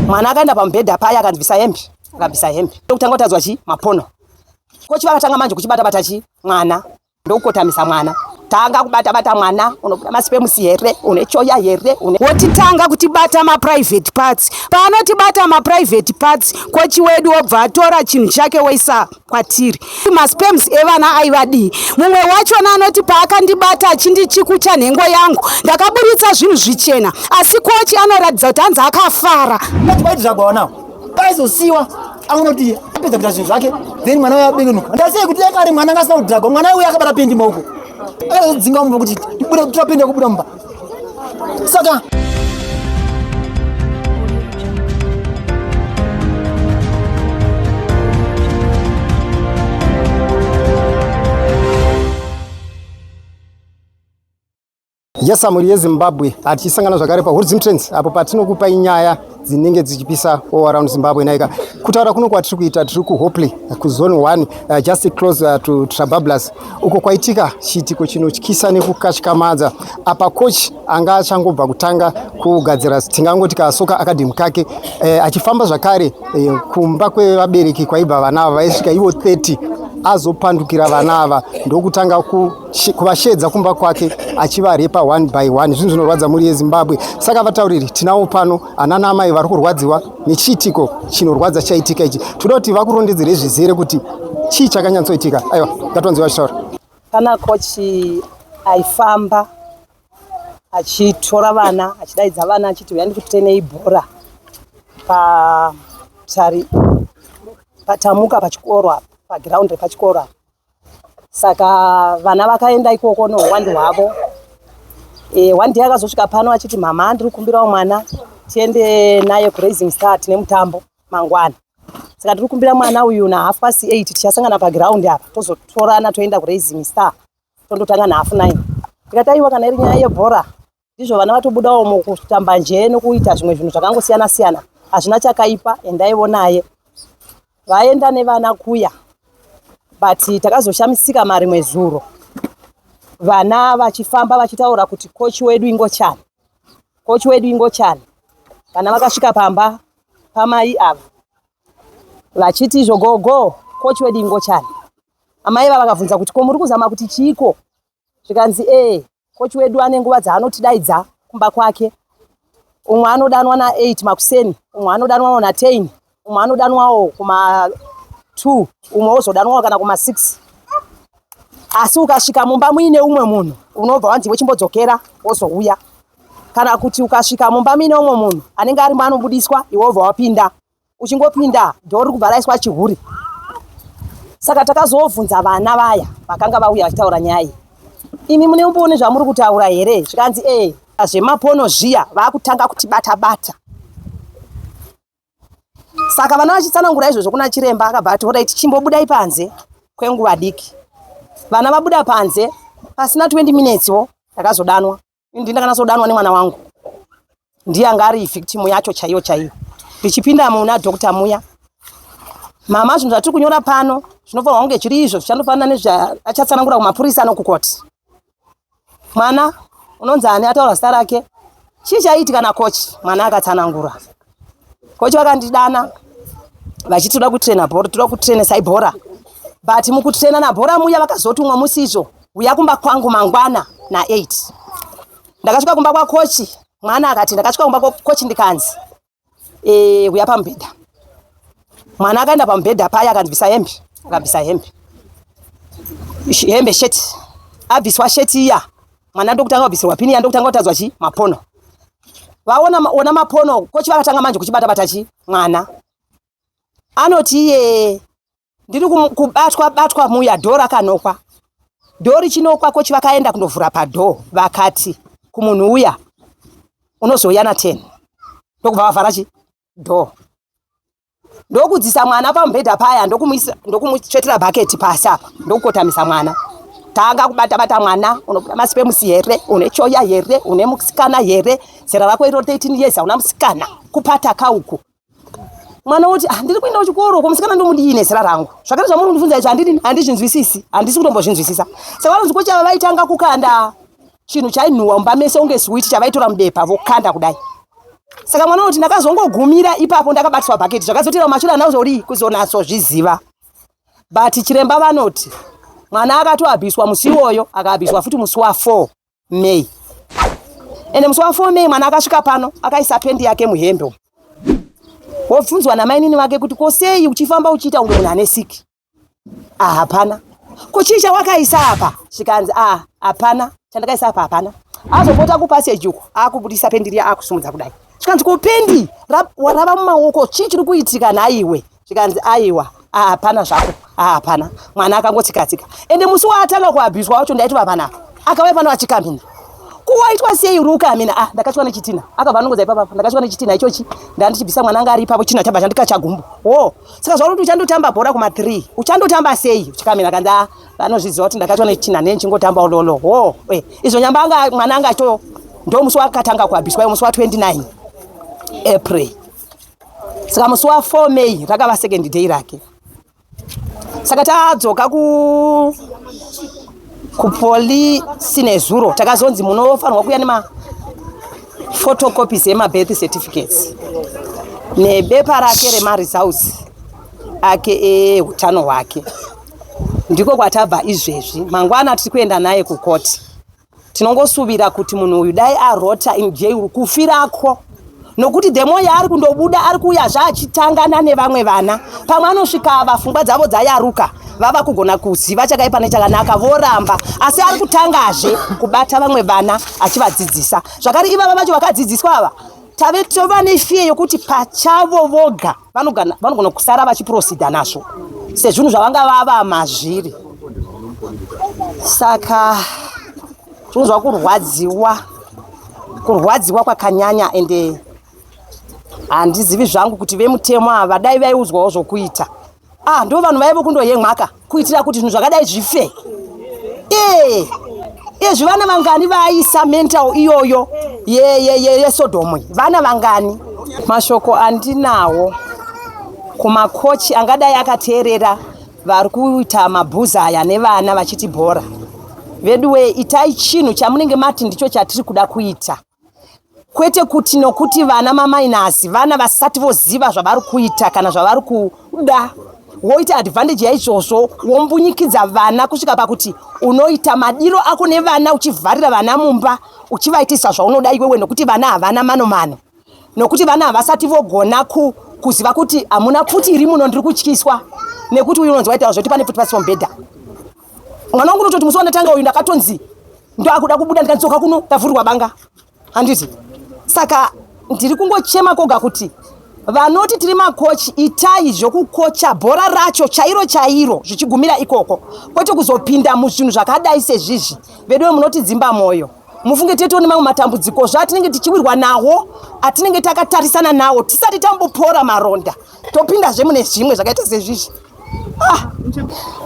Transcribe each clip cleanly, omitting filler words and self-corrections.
Mwana akaenda pamubhedha paya akanzwisa hembe, akabvisa hembe. Ndokutanga kutadzwa chi mapono. Kochi vakatanga manje kuchibata bata chi mwana. Ndokukotamisa mwana. Tanga kubata bata mwana, unobuda masipemusi here, une choya here, une Wotitanga kutibata maprivate parts. Paanotibata maprivate parts, kochi wedu wobva atora chinhu chake woisa kwatiri. Masperms evana aivadii? Mumwe wachona anoti paakandibata achindichikucha nhengo yangu, ndakaburitsa zvinhu zvichena, asi kochi anoratidza kuti hanzi akafara. Paiti zvagwa nawo paizosiwa anoti apedza kuita zvinhu zvake, then mwana uyo abekenuka. Ndasei kuti dai kare mwana anga asina kudhagwa, mwana uyo akabata pendi maoko, akazodzinga mumba kuti tibude kutora pendi yakubuda mumba. Saka Yes, mhuri yeZimbabwe, hatichisangana zvakare paHood Trends apo patinokupai nyaya dzinenge dzichipisa all around Zimbabwe. Naika kutaura kuno kwatiri kuita, tiri kuHopley kuzone 1, just close to Trabablas, uko kwaitika chiitiko chinotyisa nekukatyamadza. Apa coach anga achangobva kutanga kugadzira, tingangoti kasoccer academy kake, achifamba zvakare kumba kwevabereki kwaibva vana ava vaisvika ivo 30, azopandukira vana ava ndokutanga kuvashedza kumba kwake achivarepa one by one. Zvinhu zvinorwadza, mhuri yeZimbabwe. Saka vatauriri tinavo pano anana amai vari kurwadziwa nechiitiko chinorwadza chaitika ichi. Toda kuti vakurondedzere zvizere kuti chii chakanyatsoitika. Aiwa, ngatonzi vachitaura. Pana kochi aifamba achitora vana, achidaidza vana achiti, "Uya ndikutenei bhora patari patamuka pachikoro apa, pagiraundi repachikoro apa." Saka vana vakaenda ikoko neuwandu hwavo. One day akazosvika pano achiti, "Mama, ndiri kukumbirawo mwana tiende naye kuRaising Star, tine mutambo mangwana. Saka ndiri kukumbira mwana uyu na8:30 tichasangana pagiraundi apa, tozotorana toenda kuRaising Star, tondotanga na9:30." Tikati, "Aiwa, kana iri nyaya yebhora, ndizvo vana vatobudawo mukutamba njee nokuita zvimwe zvinhu zvakangosiyana siyana, hazvina chakaipa, endaivo naye." Vaenda nevana kuya, but takazoshamisika marimwe zuro vana vachifamba vachitaura kuti, "Kochi wedu ingochani, kochi wedu ingochani." Vana vakasvika pamba pamai ava vachiti izvo, "Gogo, kochi wedu ingochani." Amai ava vakabvunza kuti, "Ko muri kuzama kuti chiiko?" Zvikanzi, "Ee, kochi wedu ane nguva dzaanotidaidza kumba kwake. Umwe anodanwa na8 makuseni, umwe anodanwawo na10, umwe anodanwawo kuma2, umwe wozodanwawo kana kuma6. Asi ukasvika mumba muine umwe munhu, unobva wanzi iwe chimbodzokera wozouya. Kana kuti ukasvika mumba muine umwe munhu anenge arimo, anobudiswa, iwe wobva wapinda. Uchingopinda, dhoo riri kubva raiswa chihuri." Saka takazobvunza vana vaya vakanga vauya vachitaura nyaya iyi, "Imi mune umboone zvamuri kutaura here?" Zvikanzi, "Ee, zvemapono zviya, vaakutanga kutibata bata." Saka vana vachitsanangura izvozvo kuna chiremba, akabva ati, "Alright, chimbobudai panze kwenguva diki." Vana vabuda panze, pasina 20 minutes wo ndakazodanwa. Ndi ndakanatsodanwa nemwana wangu, ndiye anga ari victim yacho chaiyo chaiyo. Ndichipinda muna doctor muya, "Mama, zvinhu zvatiri kunyora pano zvinofanirwa kunge zviri izvo, zvichandofanana nezvaachatsanangura kumapurisa nokukoti." "Mwana unonzi ani?" Ataura zita rake. "Chii chaiitika nakochi?" Mwana akatsanangura. Kochi vakandidana vachiti, "Toda kutraina bhora, toda kutrainesai bhora." But mukutraina nabhora muya, vakazoti umwe musi izvo, "Uya kumba kwangu mangwana na8." Ndakasvika kumba kwakochi. Mwana akati, "Ndakasvika kumba kwakochi ndikanzi, uya pamubhedha." Mwana akaenda pamubhedha paya akanzwisa hembe, akabvisa hembe, hembe, sheti. Abviswa sheti iya, mwana ndokutanga kubvisirwa pini iya, ndokutanga kutadzwa chi mapono. Vaona ona mapono, kochi vakatanga manje kuchibata bata chi mwana. Anoti iye, "Ndiri kubatwa batwa muya, dhoo rakanokwa." Dhoo richinokwa, kochi vakaenda kundovhura padhoo, vakati kumunhu uya, "Unozouya na10." Ndokubva vavhara chi dhoo, ndokudzisa mwana pamubhedha paya, ndokumutsvetera bhaketi pasi apa, ndokukotamisa mwana. Tanga kubata bata mwana, "Unobuda masipemusi here? Une choya here? Une musikana here? Zera rako iro 13 years, hauna musikana, kupata kauku." Mwana woti, "Ah, ndiri kuenda kuchikoro, ko musikana ndomudii nezera rangu? Zvakare zvamuri kundibvunza izvi handidi, handizvinzwisisi, handisi kutombozvinzwisisa." Saka vanonzi kochi ava vaitanga kukanda chinhu chainhuhwa mumba mese unge siwiti, chavaitora mubepa vokanda kudai. Saka mwana unoti ndakazongogumira ipapo ndakabatiswa bhaketi, zvakazotera kumashure handina kuzodii kuzonatsozviziva. But chiremba vanoti mwana akatoabhiswa musi iwoyo, akaabhiswa futi musi wa4 May. Ende musi wa4 May mwana akasvika pano akaisa pendi yake muhembe umu. Wobvunzwa namainini vake kuti ko sei uchifamba uchiita kunge munhu ane siki? Ah, hapana. Ko chii chawakaisa apa? Zvikanzi ah, hapana. Chandakaisa apa hapana. Azopota kupassage uko akubudisa pendi riya akusumudza kudai. Zvikanzi ko pendi rava mumaoko, chii chiri kuitika nhaiwe? Zvikanzi aiwa, ah, hapana zvako, ah, hapana. Mwana akangotsika-tsika. Ende musi waatanga kuabhiswa wacho ndaitova panapa. Akauya pano achikamhina. Kuwaitwa sei uri ukamhina? Ah, ndakatyiwa nechitina. Akabva anongodza ipapa, ndakatyiwa nechitina ichochi. Ndandichibvisa mwana anga ari ipapo, chitina chabva chandikachagumbo. Oh, saka zvauri kuti uchandotamba bhora kuma 3. Uchandotamba sei? Uchikamhina kanzi ah, vanozviziva kuti ndakatyiwa nechitina ne ndichingotamba ulolo. Oh, eh. Izvo nyamba anga mwana anga acho ndo musi wakatanga kuabhiswa musi wa 29 April. Saka musi wa 4 May rakava second day rake. Saka tadzoka ku kupolisi nezuro takazonzi munofanirwa kuuya nema photocopies ema birth certificates nebepa rake remaresults ake eutano hwake. Ndiko kwatabva izvezvi. Mangwana tiri kuenda naye kukoti. Tinongosuvira kuti munhu uyu dai arota in jail kufirako, nokuti the more yaari kundobuda ari kuuyazve achitangana nevamwe vana, pamwe anosvika ava pfungwa dzavo dzayaruka, vava kugona kuziva chakaipa nechakanaka voramba, asi ari kutangazve kubata vamwe vana achivadzidzisa zvakare. Ivava vacho vakadzidziswa ava tave tova nefear yokuti pachavo voga vanogona kusara vachiproceeda nazvo sezvinhu zvavanga vava mazviri. Saka tinonzwa kurwadziwa, kurwadziwa kwakanyanya, ende handizivi zvangu kuti vemutemo ava dai vaiudzwawo zvokuita. Ah, ndo vanhu vaivo kundoyemwaka kuitira kuti zvinhu zvakadai zvife. Ee, ezvi vana vangani vaisa mental iyoyo yeSodom? Vana vangani? Mashoko andinawo kumakochi angadai akateerera vari kuita mabhuza aya nevana vachiti bhora, veduwe, itai chinhu chamunenge mati ndicho chatiri kuda kuita, kwete kuti nokuti vana maminors, vana vasati voziva zvavari kuita kana zvavari kuda, woita advantage yaizvozvo, wombunyikidza vana kusvika pakuti unoita madiro ako nevana, uchivharira vana mumba, uchivaitisa zvaunoda iwewe, nokuti vana havana mano mano, nokuti vana havasati vogona kuziva kuti hamuna pfuti iri muno, ndiri kutyiswa nekuti uyu unonzi waitaura zvekuti pane pfuti pasi pomubhedha. Mwana wangu unototi musi wandatanga uyu ndakatonzi ndoakuda kubuda, ndikadzoka kuno ndavhurirwa banga, handiti? Saka ndiri kungochema koga kuti vanoti tiri makochi, itai zvokukocha bhora racho chairo chairo, zvichigumira ikoko, kwete kuzopinda muzvinhu zvakadai sezvizvi. Veduwe, munotidzimba mwoyo, mufunge. Tete mamwe matambudziko zvatinenge tichiwirwa nawo, atinenge takatarisana nawo, tisati tambopora maronda, topindazve mune zvimwe zvakaita sezvizvi. Ah,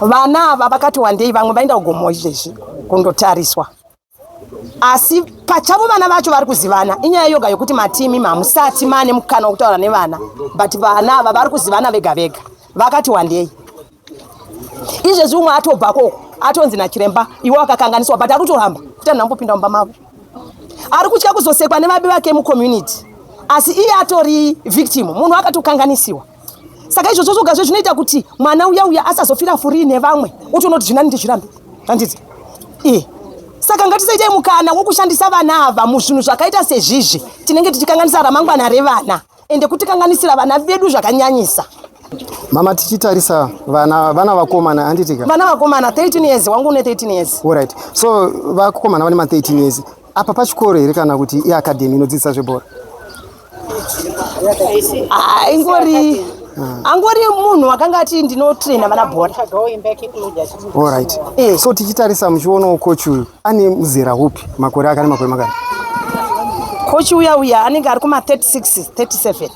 vana ava vakati wandei, vamwe vaenda kugomo izvezvi kundotariswa, asi pachavo vana vacho vari kuzivana. Inyaya yoga yokuti matimi hamusati mane mukana wekutaura nevana, but vana ava vari kuzivana vega vega, vakati wandei. Izvezvi umwe atobva koko, atonzi nachiremba, iwe wakakanganiswa, but ari kutoramba kuti anhambopinda mumba mavo, ari kutya kuzosekwa nevabi vake mucommunity, asi iye atori victim, munhu akatokanganisiwa. Saka izvozvo zvoga zve zvinoita kuti mwana uya uya asazofira free nevamwe, utonoti zvinani ndizvirambe, handiti? E, saka ngatisaitai mukana wokushandisa vana ava muzvinhu zvakaita sezvizvi. Tinenge tichikanganisa ramangwana revana, ende kutikanganisira vana vedu zvakanyanyisa. Mama, tichitarisa vana, vana vakomana, handitika? Vana vakomana, 13 years, wangu une 13 years. Alright, so vakomana vane ma13 years, apa pachikoro here kana kuti iacademy inodzidzisa zvebhora? Ah, ingori angori munhu akanga ati ndinotraina vana bhora. Alright. Eh. So tichitarisa, muchionawo coach uyu ane muzera upi? Makore ake ane makore makani? Kochi uya uya anenge ari kuma 36 37.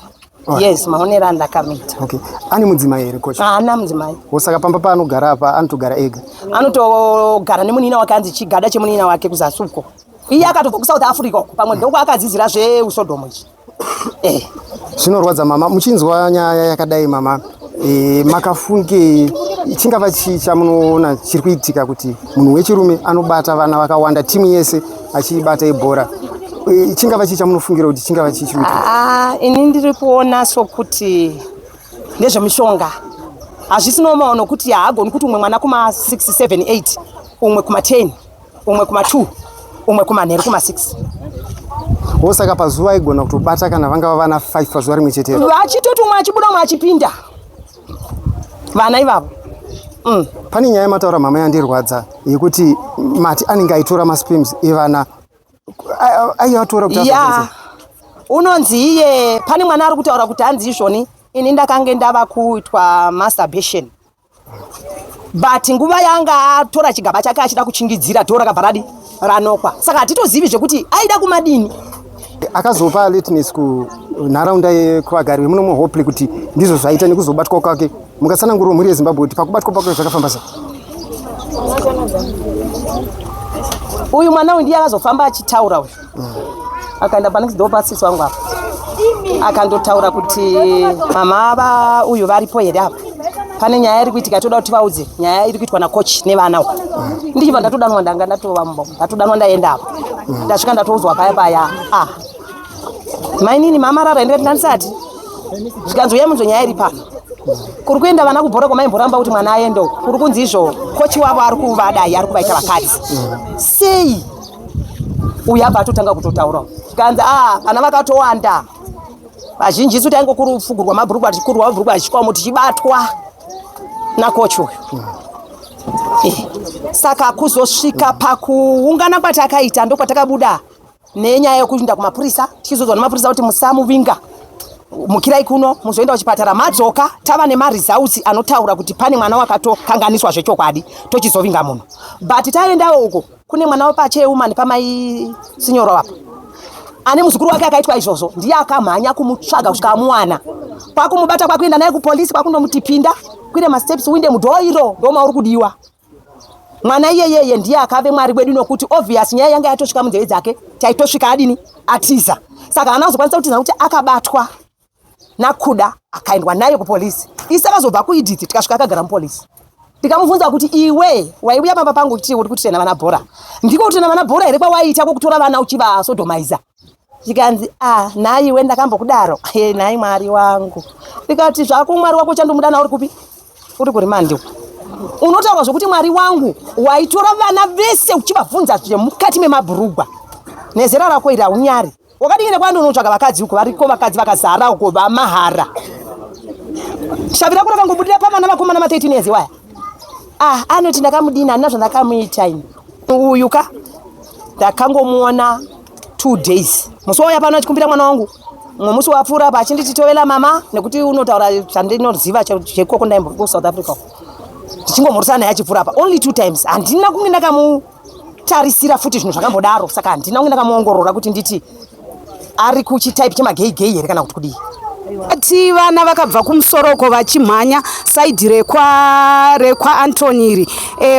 Yes, maonero andakamuita. Okay, ane mudzimai here coach? Haana mudzimai. Saka pamba paanogara apa anotogara ega? Anotogara nemunina wake, anzi chigada chemunina wake kuzasi uko. Iye akatobva kuSouth Africa uko, pamwe ndokwaakadzidzira zveusodomo ichi, eh. Zvinorwadza mama, muchinzwa nyaya yakadai mama, makafunge chingava chii chamunoona chiri kuitika kuti munhu wechirume anobata vana vakawanda, timu yese achiibata ibhora? Chingava chii chamunofungira kuti chingava chii chiri kuitika? Ah, ini ndiri kuona sokuti ndezvemishonga. Hazvisi normal nokuti haagoni kuti umwe mwana kuma 6, 7, 8, umwe kuma 10, umwe kuma 2, umwe kumanheru kuma 6. Wo saka pazuva aigona kutobata kana vangava vana 5 pazuva rimwe chete. Vachitoti umwe achibuda umwe achipinda. Vana ivavo. Pane nyaya yamataura mama yandirwadza yekuti mati anenge aitora masperms evana, aiatora kuti Ya, azoshandise. unonzi iye pane mwana ari kutaura kuti hanzi izvoni ini ndakange ndava kuitwa masturbation, but nguva yanga atora chigaba chake achida kuchingidzira, door rakabva radi ranokwa, saka hatitozivi zvekuti aida kumadini. Akazopa alertness kunharaunda yekuvagari vemuno muHopley kuti ndizvo zvaita nekuzobatwa kwake. Mungatsanangurira mhuri yeZimbabwe kuti pakubatwa kwake zvakafamba sei? Uyu mwana uyu ndiye akazofamba achitaura. Uyu akaenda panext door pasisi wangu apa, akandotaura kuti mama va uyu varipo here apa, pane nyaya iri kuitika, toda kuti vaudze nyaya iri kuitwa nacoach nevana uku. Ndichibva ndatodanwa, ndanga ndatova mumba, ndatodanwa, ndaenda apa, ndasvika ndatoudzwa paya paya, ah, mainini mama rara, ndikati ndandisati. Zvikanzi uya munzwe nyaya iri pano, kuri kuenda vana kubhora kwamaimboramba kuti mwana aende uku, kuri kunzi izvo coach wavo ari kuvadai, ari kuvaita vakadzi sei? Uyu abva atotanga kutotaurawo, zvikanzi a vana vakatowanda vazhinji, isu taingokufugurwa mabhurukwa, tichikurwa mabhurukwa achikwamo, tichibatwa nacoach uyu. Saka kuzosvika pakuungana kwatakaita, ndokwatakabuda nenyaya yekuenda kumapurisa, tichizodzwa nemapurisa kuti musamuvinga, mukirai kuno muzoenda kuchipatara, madzoka tava nemaresults anotaura kuti pane mwana wakatokanganiswa zvechokwadi, tochizovinga munhu. But taendawo uko kune mwana wepachairwoman pamai Sinyoro apa, ane muzukuru wake akaitwa izvozvo, ndiye akamhanya kumutsvaga kusvika amuwana, kwakumubata, kwakuenda naye kupolisi, kwakundomuti pinda kwire masteps, uinde mudoor iro, ndomauri kudiwa. Mwana iyeyeye ndiye akave Mwari wedu, nokuti obvious nyaya yanga yatosvika munzeve dzake, taitosvika adini atiza, saka haana kuzokwanisa kutiza nokuti akabatwa nakuda, akaendwa naye kupolisi. Isi akazobva kuEdith, tikasvika akagara mupolisi, ndikamubvunza kuti iwe waiuya pamba pangu uchiti uri kutraina vana bhora, ndiko kutraina vana bhora here kwawaiita kwokutora vana uchivasodomaiza? Zvikanzi a nhaiwe, ndakambokudaro? He, nhai Mwari wangu. Ndikati zvako Mwari wako uchandomudana uri kupi? Uri kuremand uku. Unotaura zvokuti Mwari wangu, waitora vana vese uchivabvunza zvemukati memabhurugwa nezera rako iri, haunyari? Wakadini kwandi unotsvaga vakadzi uko, variko vakadzi vakazara uko vamahara. Shavi rako rakangobudira pavana vakomana ma13 years waya. Ah, anoti ndakamudini? Handina zvandakamuita ini. Uyu ka ndakangomuona 2 days, musi wauya pano achikumbira mwana wangu. Mumwe musi wapfuura apa achinditi tovela mama, nekuti unotaura zvandinoziva chekoko, ndaimbo kuSouth Africa, tichingomhoresana naye achipfuura apa only two times. Handina kunge ndakamutarisira futi zvinhu zvakambodaro, saka handina kunge ndakamuongorora kuti nditi ari kuchitype chemagay gay here kana kuti kudii. Ati vana vakabva kumusoroko vachimhanya side rekwa Antony iri.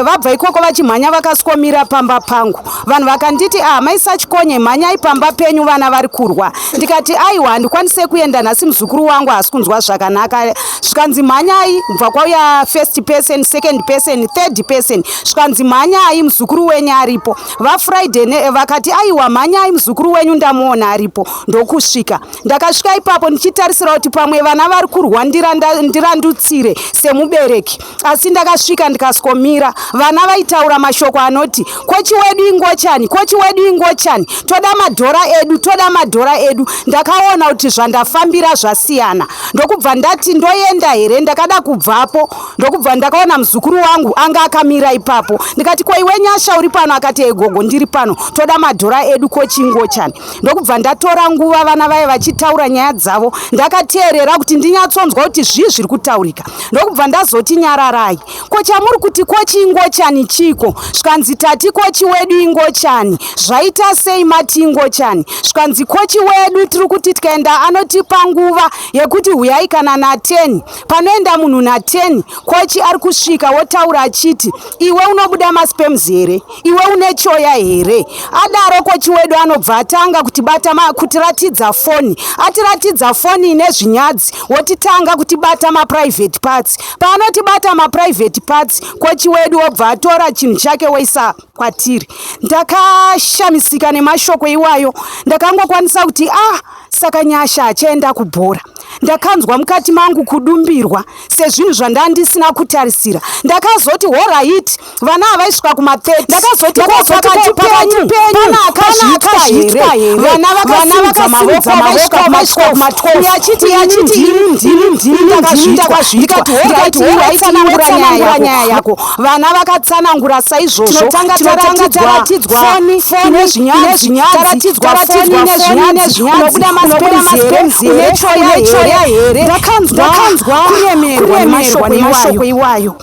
Vabva ikoko vachimhanya, vakaswomira pamba pangu. Vanhu vakanditi, "Ah, maisachikonye, mhanyai pamba penyu, vana vari kurwa." Ndikati, "Aiwa, handikwanise kuenda nhasi, muzukuru wangu haasi kunzwa zvakanaka." Zvikanzi, "Mhanyai." Kubva kwauya first person, second person, third person. Zvikanzi, "Mhanyai, muzukuru wenyu aripo." VaFriday vakati, "Aiwa, mhanyai, muzukuru wenyu ndamuona aripo." Ndokusvika, ndakasvika ipapo ndichitarisira kuti pamwe vana vari kurwa, ndirandutsire semubereki, asi ndakasvika ndikaswomira vana vaitaura mashoko anoti, "Coach wedu ingochani, coach wedu ingochani, toda madhora edu, toda madhora edu." Ndakaona kuti zvandafambira zvasiyana, ndokubva ndati ndoenda here? Ndakada kubvapo, ndokubva ndakaona muzukuru wangu anga akamira ipapo. Ndikati, "Ko iwe Nyasha, uri pano?" Akati, "Egogo, ndiri pano, toda madhora edu, coach ingochani." Ndokubva ndatora nguva vana vaya vachitaura nyaya dzavo, ndakateerera kuti ndinyatsonzwa kuti zvii zviri kutaurika. Ndokubva ndazoti, "Nyararai, ko chamuri kuti coach ingochani chiko?" Zvikanzi, "Tati coach wedu ingochani." "Zvaita sei mati ingochani?" Zvikanzi, "Coach wedu tiri kuti tikaenda anotipa nguva yekuti huyai kana na10. Panoenda munhu na10, coach ari kusvika wotaura achiti, 'Iwe unobuda masperms here? Iwe une choya here?' Adaro coach wedu anobva atanga kutibata, kutiratidza foni. Atiratidza foni ine zvinyadzi, wotitanga kutibata maprivate parts." parts. Paanotibata maprivate parts, kochi wedu wobva atora chinhu chake woisa kwatiri. Ndakashamisika nemashoko iwayo. Ndakangokwanisa kuti, ah, saka Nyasha achaenda kubhora. Ndakanzwa mukati mangu kudumbirwa sezvinhu zvandandisina kutarisira. Ndakazoti, alright, vana havaisvika kuma30. Ndakazoti, pakati penyu pana akazviitwa here? Vana vakasimudza mavoko, vaisvika kuma12. Uyo achiti, ini ndini ndakazviitwa. Ndikati, alright, iwe tsanangura nyaya yako. Vana vakatsanangura saizvozvo. Tinotanga taratidzwa foni nezvinyadzi, taratidzwa foni nezvinyadzi, unobuda masperms here, unechoya here? Ndakanzwa kuremerwa nemashoko iwayo.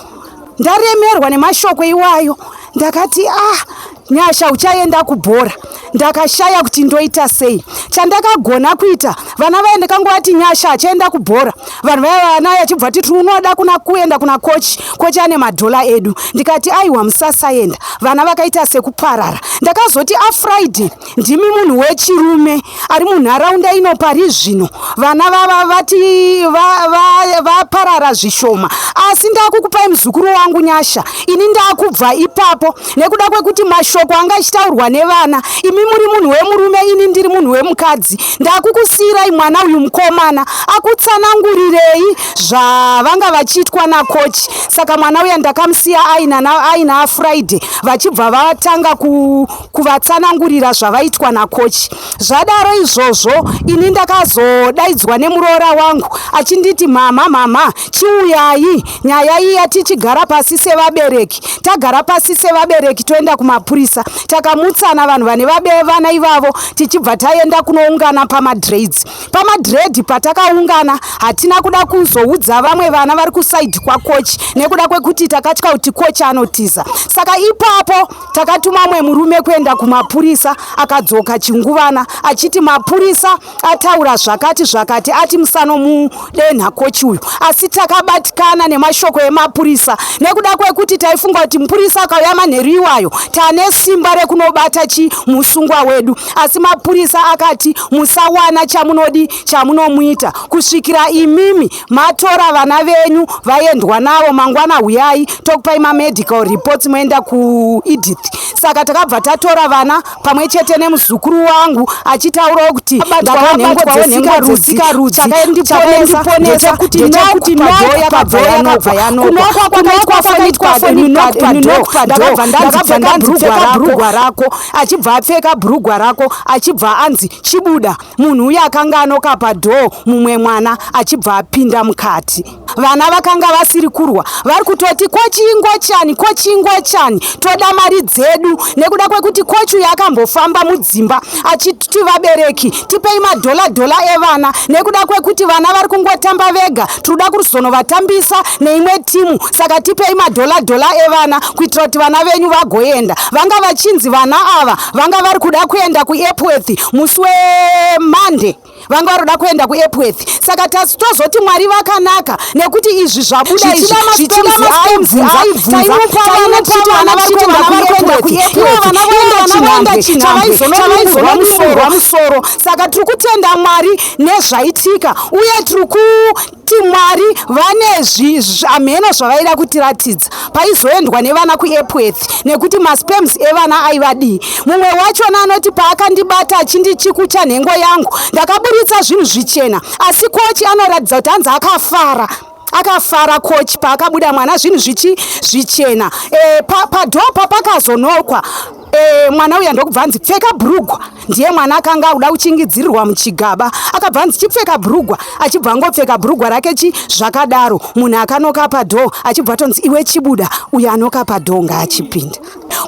Ndaremerwa nemashoko iwayo, ndakati, ah, Nyasha uchaenda kubhora. Ndakashaya kuti ndoita sei. Chandakagona kuita, vana vaya ndakangovati Nyasha achaenda kubhora. Vanhu vaya, vana vachibva titi unoda kuna kuenda kuna kochi, kochi ane madhola edu. Ndikati, aiwa, musasaenda. Vana vakaita sekuparara. Ndakazoti, aFriday, ndimi munhu wechirume ari munharaunda ino pari zvino. Vana vava vati vaparara zvishoma, asi ndakukupai muzukuru wangu Nyasha. Ini ndakubva ipapo nekuda kwekuti mashoko anga achitaurwa nevana. Imi muri munhu wemurume, ini ndiri munhu wemukadzi. Ndakukusiyirai mwana uyu mukomana akutsanangurirei zvavanga vachiitwa nakochi. Saka mwana uya ndakamusiya aina Friday, vachibva vatanga kuvatsanangurira zvavaitwa nakochi. Zvadaro izvozvo, ini ndakazodaidzwa nemuroora wangu achinditi, "Mama, mama, chiuyai, nyaya iya tichigara pasi sevabereki." Tagara pasi sevabereki, toenda kumapurisa. Takamutsana vanhu vane vana ivavo, tichibva taenda kunoungana pamadreds. Pamadred patakaungana, hatina kuda kuzoudza vamwe vana vari kuside kwakochi nekuda kwekuti takatya kuti kochi anotiza. Saka ipapo takatuma mumwe murume kuenda kumapurisa. Akadzoka chinguvana achiti mapurisa ataura zvakati zvakati, ati musanomudenha kochi uyu. Asi takabatikana nemashoko emapurisa nekuda kwekuti taifunga kuti mupurisa akauya manheru iwayo, tane simba rekunobata chimusungwa wedu. Asi mapurisa akati musawana chamunodi chamunomuita kusvikira imimi matora vana venyu vaendwa navo. Mangwana huyai, tokupai mamedical reports, moenda kuEdith. Saka takabva tatora vana pamwe chete nemuzukuru wangu, achitaurawo kuti ndakanhengo dzesikarudzi. Chakaendiponesa kuti knock yakabva yanokwa. Kwakaitwa foni knock padoor, ndakabva ndanzi pfeka bhurugwa rako. Achibva apfeka bhurugwa rako, achibva anzi chibuda. Munhu uyu akanga anoka padoor, mumwe mwana achibva apinda mukati. Vana vakanga vasiri kurwa, vari kutoti kochi ingochani, kochi ingochani, toda mari dzedu, nekuda kwekuti kochi uyu akambofamba mudzimba achiti vabereki tipei madhola dhola evana, nekuda kwekuti vana vari kungotamba vega, tinoda kuzonovatambisa neimwe timu, saka tipei madhola dhola evana kuitira kuti vana venyu vagoenda. Vanga vachinzi vana ava vanga vari kuda kuenda kuEpworth musi weMonday, vanga vari kuda kuenda kuEpworth. Saka tozoti Mwari vakanaka nekuti izvi zvabuda izvi, zvichida masperms taimupa vana tichiti vana vari kuenda kuEpworth, ivo vana voenda chinhambwe chavaizonodimburwa musoro. Saka tiri kutenda Mwari nezvaitika, uye tiri kuti Mwari vane hamheno zvavaida kutiratidza paizoendwa nevana kuEpworth, nekuti masperms evana aivadii. Mumwe wachona anoti paakandibata achindichikucha nhengo yangu, ndakaburitsa zvinhu zvichena, asi kochi anoratidza kuti hanzi akafara, akafara kochi paakabuda mwana zvinhu zvichi zvichena. Padoor papakazonokwa, mwana uya ndokubva anzi pfeka bhurugwa. Ndiye mwana akanga akuda kuchingidzirirwa muchigaba. Akabva anzi chipfeka bhurugwa, achibva angopfeka bhurugwa rake chi zvakadaro. Munhu akanoka padoor achibva atonzi iwe chibuda, uyo anoka padoor ngaachipinda.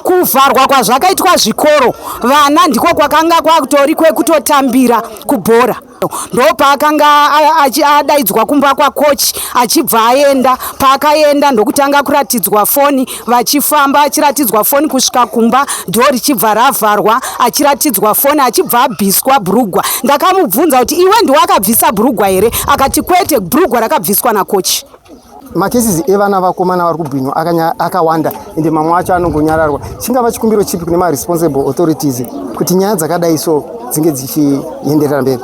Kuvharwa kwazvakaitwa zvikoro, vana ndiko kwakanga kwakutori kwekutotambira kubhora. Ndopaakanga adaidzwa kumba kwakochi, achibva aenda. Paakaenda ndokutanga kuratidzwa foni, vachifamba achiratidzwa foni kusvika kumba, door richibva ravharwa, achiratidzwa foni, achibva abviswa bhurugwa. Ndakamubvunza kuti iwe ndiwakabvisa bhurugwa here? Akati kwete, bhurugwa rakabviswa nakochi. Macases evana vakomana vari kubhinywa akawanda, ende mamwe acho anongonyararwa. Chingava chikumbiro chipi kune maresponsible authorities kuti nyaya dzakadai so? dzinge dzichienderera mberi.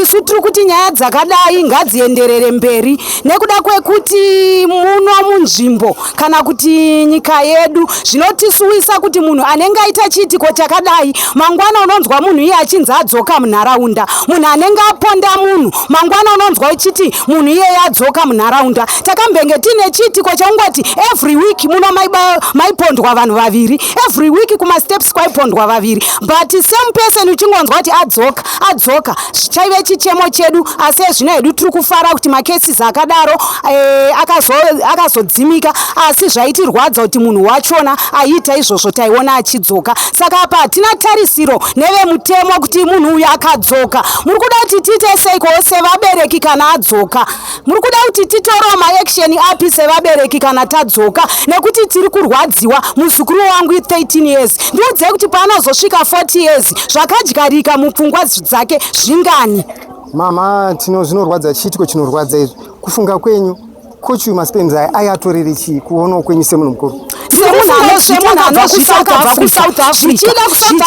Isu tiri kuti nyaya dzakadai ngadzienderere mberi nekuda kwekuti muno munzvimbo kana kuti nyika yedu zvinotisuwisa kuti munhu anenge aita chiitiko chakadai mangwana unonzwa munhu iye achinzi adzoka munharaunda, munhu anenge aponda munhu mangwana unonzwa uchiti munhu iyeye adzoka munharaunda. Takambenge tiine chiitiko chekungoti every week muno maipondwa vanhu vaviri, every week kumasteps kwaipondwa vaviri, but same person uchingonzwa kuti adzoka adzoka. Chaive chichemo chedu, asi ezvino hedu tiri kufara kuti macases akadaro akazodzimika, asi zvaitirwadza kuti munhu wachona aiita izvozvo taiona achidzoka. Saka apa hatina tarisiro nevemutemo kuti munhu uyu akadzoka muri kuda kuti tiite seiko sevabereki kana adzoka? Muri kuda kuti titorewo maaction api sevabereki kana tadzoka? Nekuti tiri kurwadziwa. Muzukuru wangu 13 years, ndiudzei kuti paanozosvika 40 years zvakadyarika mupfungwa dzake zvingani? Mama, tino zvinorwadza, chiitiko chinorwadza izvi. Kufunga kwenyu, coach uyu masperms aya ayatorere chii kuonawo kwenyu semunhu mukuru? Semunhu anozvita akabva kuSouth Africa, zvichida kuSouth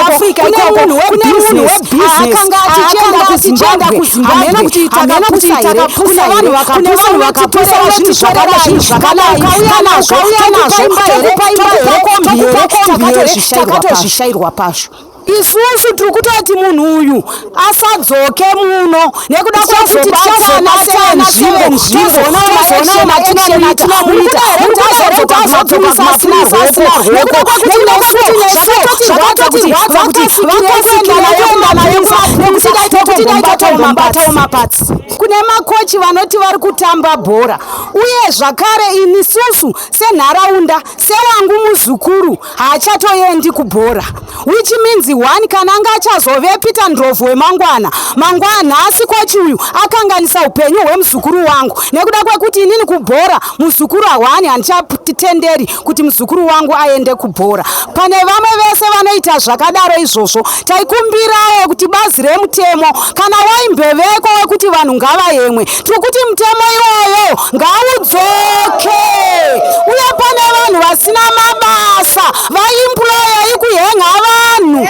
Africa ikoko kune munhu webusiness akanga achienda kuZimbabwe, hameno kuti takapusa here, kune vanhu vakapusa zvinhu zvakadai zvakadai, ukauya nazvo tokupa imba here, tokupa kombi here, takatozvishairwa pazvo. Isusu tiri kutoti munhu uyu asadzoke muno nekuda kwekuti tichazobatana senzvimbo, tozoona maaction atinomuita, kuti azodzoka kumapurisa asina rwoko, nekuda kwekuti nesu zvakatotirwadza kuti vakasikira kuenda naye nekuti dai totombobatawo mapatsi. Kune makochi vanoti vari kutamba bhora, uye zvakare inisusu senharaunda, sewangu muzukuru haachatoendi kubhora, which means one kana anga achazove Peter Ndlovu wemangwana mangwana, nhasi kochi uyu akanganisa upenyu hwemuzukuru wangu nekuda kwekuti inini kubhora muzukuru hawani, handichatenderi kuti muzukuru wangu aende kubhora. Pane vamwe vese vanoita zvakadaro izvozvo, taikumbirawo kuti bazi remutemo, kana waimbeveko wekuti vanhu ngavayemwe, tiri kuti mutemo iwoyo ngaudzoke, uye pane vanhu vasina mabasa vaemploya ikuhenga vanhu.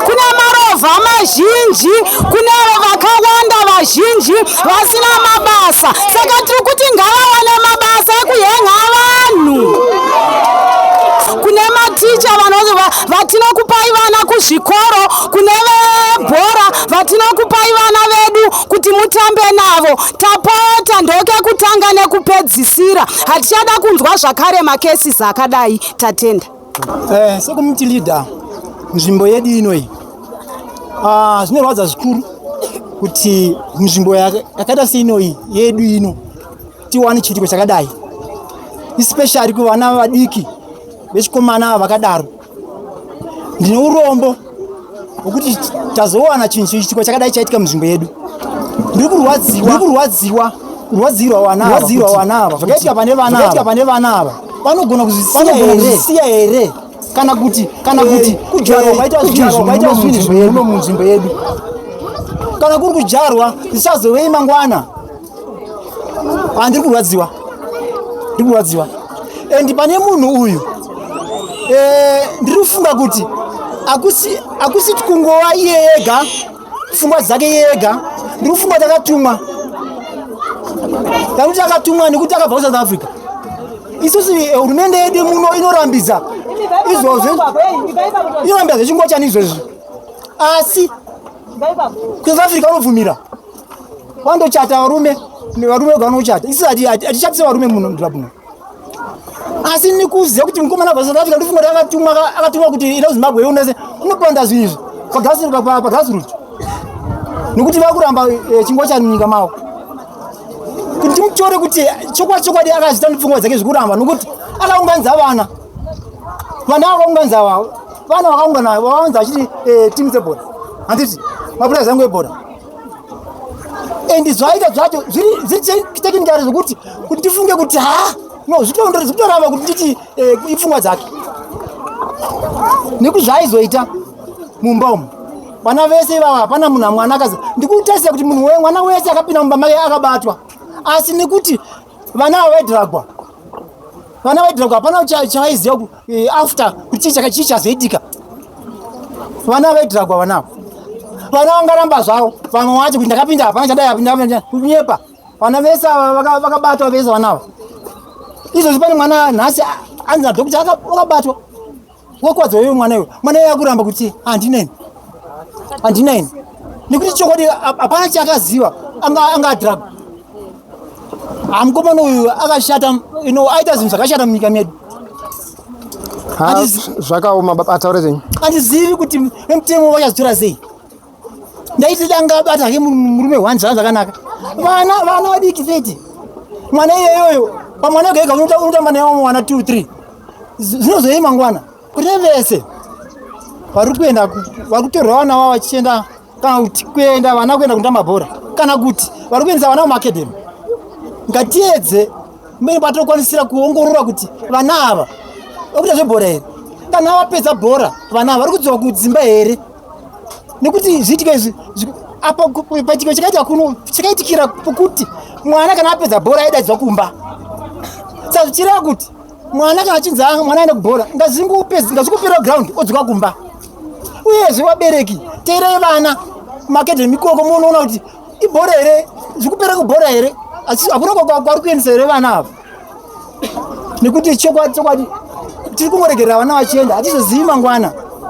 Kune marovha mazhinji, kune vakawanda vazhinji vasina mabasa, saka tiri kuti ngavawane mabasa ekuhenga vanhu. Kune maticha vatinokupai vana kuzvikoro, kune vebhora vatinokupai vana vedu kuti mutambe navo, tapota ndokekutanga nekupedzisira, hatichada kunzwa zvakare macases akadai. Tatenda. Secommunity leader nzvimbo yedu inoyi, zvinorwadza zvikuru kuti nzvimbo yakaita seinoyi yedu ino tiwane chiitiko chakadai, especially kuvana vadiki vechikomana ava vakadaro. Ndine urombo hwekuti tazowana chinhu chiitiko chakadai chaitika munzvimbo yedu. Ndiri kurwadziwa, kurwadziwa, kurwadzirwa vana ava. Zvakaitika pane vana ava, vanogona kuzvisiya here kana kuti kudyarwa kwaita zvinhu muno munzvimbo yedu? Kana kuri kudyarwa, zvichazovei mangwana? Handiri kurwadziwa, ndiri kurwadziwa. And pane munhu uyu, ndiri kufunga kuti akusi kungova iye ega, pfungwa dzake iye ega. Ndiri kufunga kuti akatumwa, takuti akatumwa nekuti akabva kuSouth Africa. Isusu hurumende yedu muno inorambidza izvozvo, inorambidza zvechingochani izvozvi, asi kuSouth Africa unobvumira vandochata varume, varume vega vanochata. Isusu hatichatise varume muno mudhorobha muno, asi nikuziva kuti mukomana abva South Africa, ndifunga kuti akatumwa, akatumwa kuti ida kuZimbabwe unese unoponda zvinhu izvi pagrassroot, nekuti vakuramba chingochani munyika mavo. Kuti timutore kuti chokwadi chokwadi akazvita nepfungwa dzake zvekuramba, nokuti akaunganidza vana, vana vakaunganidza, vana vakaungana, vakaunza vachiti timu dzebhora, handiti mapurezi angu ebhora. And zvaita zvacho zviri technically zvekuti kuti tifunge kuti ha, no, zvikutoramba kuti nditi ipfungwa dzake, nekuti zvaaizoita mumba umu, vana vese ivava, hapana munhu mwana akazi. Ndikutarisa kuti munhu mwana wese akapinda mumba make akabatwa, asi nekuti vana ava vaidhiragwa, vana vaidhiragwa, hapana chavaiziva after kuti chii chazoitika. Vana vaidhiragwa vana ava. Vana vangaramba zvavo vamwe vacho kuti ndakapinda hapana chadai, kunyepa. Vana vese ava vakabatwa vese vana ava. Izvozvi pane mwana nhasi anzi nadhokuta akabatwa. Wakwadza wewe mwana iwe. Mwana iwe akuramba kuti handina ini. Handina ini. Nekuti chokwadi hapana chakaziva anga anga drug. Mukomana uyu akashata, you know, aita zvinhu zvakashata munyika medu. Zvakaoma baba, ataure zvenyu. Handizivi kuti vemutemo vachazitora sei. Ndaiti danga abata hake murume one zvanga zvakanaka. Vana vana vadiki 30. Mwana iyeyoyo pamwana wega wega unotamba naye mwana 2 3. Zvinozoi mangwana kune vese vari kuenda vari kutorwa vana vavo vachienda kana kuti kuenda vana kuenda kundamba bhora kana kuti vari kuendesa vana kumaacademy. Ngatiedze mberi patokwanisira kuongorora kuti vana ava vakuita zvebhora here, kana vapedza bhora vana ava vari kudzoka kudzimba here, nekuti zviitiko izvi apa paitiko chakaitika kuno chakaitikira pokuti mwana kana apedza bhora aidaidzwa kumba. Saka zvichireva kuti mwana kana achinzi mwana aenda kubhora ngazingopera ground odzoka kumba. Uyezve vabereki teerei vana kumaacademy ikoko munoona kuti ibhora here, zvikupera kubhora here, asi hakuna kwari kuendesa here vana ava. Nekuti chokwadi chokwadi tiri kungoregerera vana vachienda, hatizozivi mangwana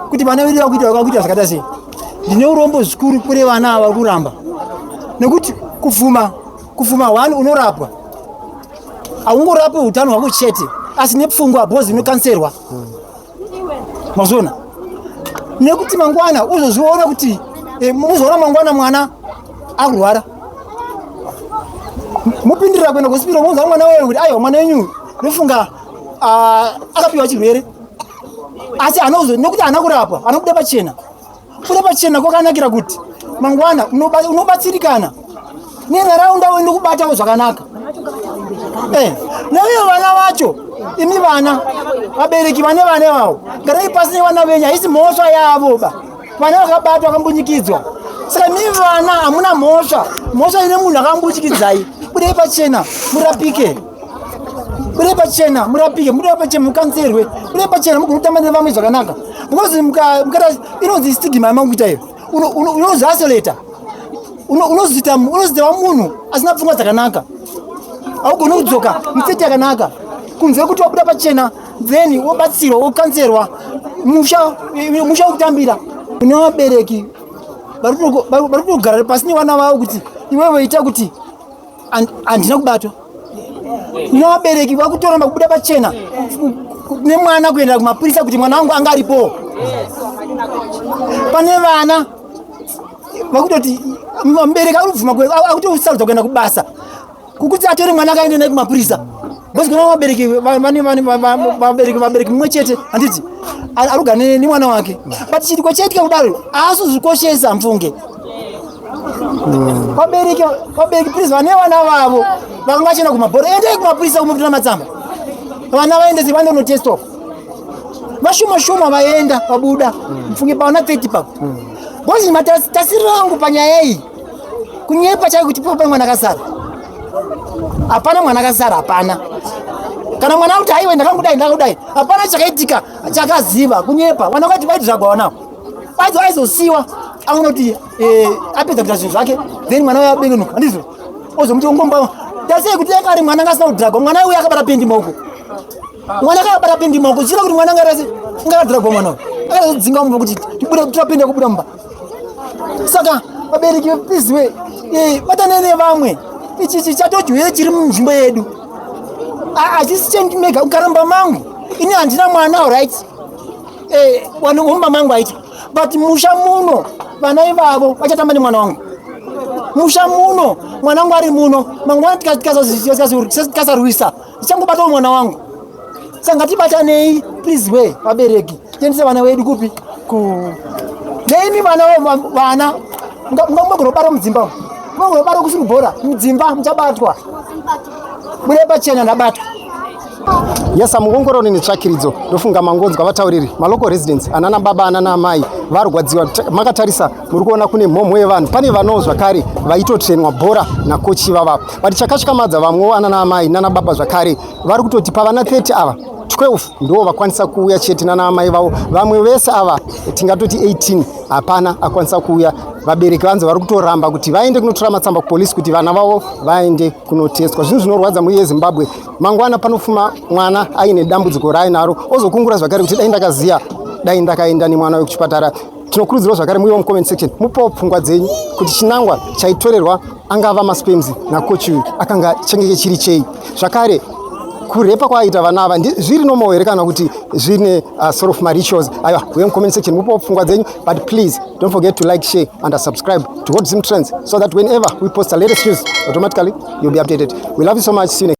kuti vana vedu vakuita zvakaita sei. Ndine urombo zvikuru kune vana ava kuramba, nekuti kufuma one unorapwa, haungorapi utano hwako chete asi nepfungwa bhozi inokanserwa. Mazviona? Nekuti mangwana uzozviona kuti muzoona mangwana mwana akurwara, mupindirira kuenda kuhospital, moudza mwana wewe kuti aiwa mwana wenyu ndofunga akapiwa chirwere, asi anozo nekuti haana kurapwa anobuda pachena. Kubuda pachena kwakanakira kuti mangwana unobatsirikana nenharaunda ndokubatawo zvakanaka. Naivo vana vacho, imi vana vabereki vane vana vavo, garai pasi nevana venyu, haisi mhosva yavo ba. Vana vakabatwa vakambunyikidzwa, saka imi vana hamuna mhosva, mhosva ine munhu akambunyikidzai. Budai pachena murapike, budai pachena murapike, budai pachena mukanzerwe, budai pachena mugone kutamba nevamwe zvakanaka. Because mukata inonzi stigma yamakuita iyo, unonzi isolate, unozita munhu asina pfungwa dzakanaka, haugoni kudzoka mupfeti yakanaka kunze kuti wabuda pachena, then wobatsirwa wokanzerwa musha wekutambira. Kune vabereki vari kutogara pasi nevana vavo kuti iwewe ita kuti handina kubatwa. Kune vabereki vakutoramba kubuda pachena nemwana kuenda kumapurisa kuti mwana wangu anga aripo. Pane vana vakutoti mubereki akubvuma akutosarudza kuenda kubasa kukuti atore mwana akaende naye kumapurisa, because kuna vabereki vabereki mumwe chete handiti arikugara nemwana wake, but chiitiko chaitika kudaro haasuzvikoshesa mfunge. Vabereki please, vane vana vavo vakanga vachienda kumabhora, endai kumapurisa kumutora matsamba, vana vaendese vandonotestwa. Vashoma shoma vaenda vabuda mfunge paona 30 papo, because matasiriro angu panyaya iyi kunyepa chaiko kuti pane mwana akasara. Hapana mwana akasara, hapana. Kana mwana akuti haiwe ndakangudai ndakangudai, hapana chakaitika chakaziva, kunyepa. Vana vakati vaidhiragwa vana ava aizosiwa anoti apedza kuita zvinhu zvake, then mwana uyo abengenuka, handizvo ozomuti ungomba tasei kuti dai ari mwana anga asina kudhiragwa. Mwana uyo akabata pendi maoko, mwana akabata pendi maoko, zvichira kuti mwana angaradhiragwa. Mwana uyu akazodzinga mumba kuti tibude tora pendi yakubuda mumba. Saka vabereki please we batanai nevamwe. Ichi chatojuye chiri munzvimbo yedu, hachisi chendimega kukaramba mangu. Ini handina mwana, alright, mumba mangu aita, but musha muno vana ivavo vachatamba nemwana wangu. Musha muno mwana wangu ari muno, mangwana tikasarwisa tichangobatawo mwana wangu. Saka ngatibatanei please we vabereki, tiendese vana vedu kupi ku neimi vana vana mungagonobara mudzimba, mungagonobara kusiri bhora mudzimba, muchabatwa. Bude pachena ndabatwa. Yes, muongororo netsvakiridzo ndofunga mangonzwa vatauriri malocal residents, anana baba anana amai varwadziwa. Makatarisa muri kuona kune mhomho yevanhu, pane vanawo zvakare vaitotrenwa bhora nakochi vava, but chakatyamadza vamwewo anana amai nana baba zvakare vari kutoti pavana 30 ava. 12 ndo vakwanisa kuuya chete nana amai vavo. Vamwe vese ava, tingatoti 18, hapana akwanisa kuuya. Vabereki vanzi vari kutoramba kuti vaende kunotora matsamba kupolisi kuti vana vavo vaende kunotestwa. Zvinhu zvinorwadza, mhuri yeZimbabwe. Mangwana panofuma mwana aine dambudziko raainaro, ozokungura zvakare kuti dai ndakaziya, dai ndakaenda nemwana wekuchipatara. Tinokurudzirwa zvakare muiwo mucomment section mupewo pfungwa dzenyu kuti chinangwa chaitorerwa angava masperms nacoach uyu akanga chengeke chiri chei. Zvakare, kurepa kwaaita vana ava zviri normal here kana kuti zvine sort of marituals? Aiwa, uye mucomment section mupewo pfungwa dzenyu, but please don't forget to like, share and subscribe to Hot Zim Trends so that whenever we post the latest news, automatically you'll be updated. We love you so much. See you next.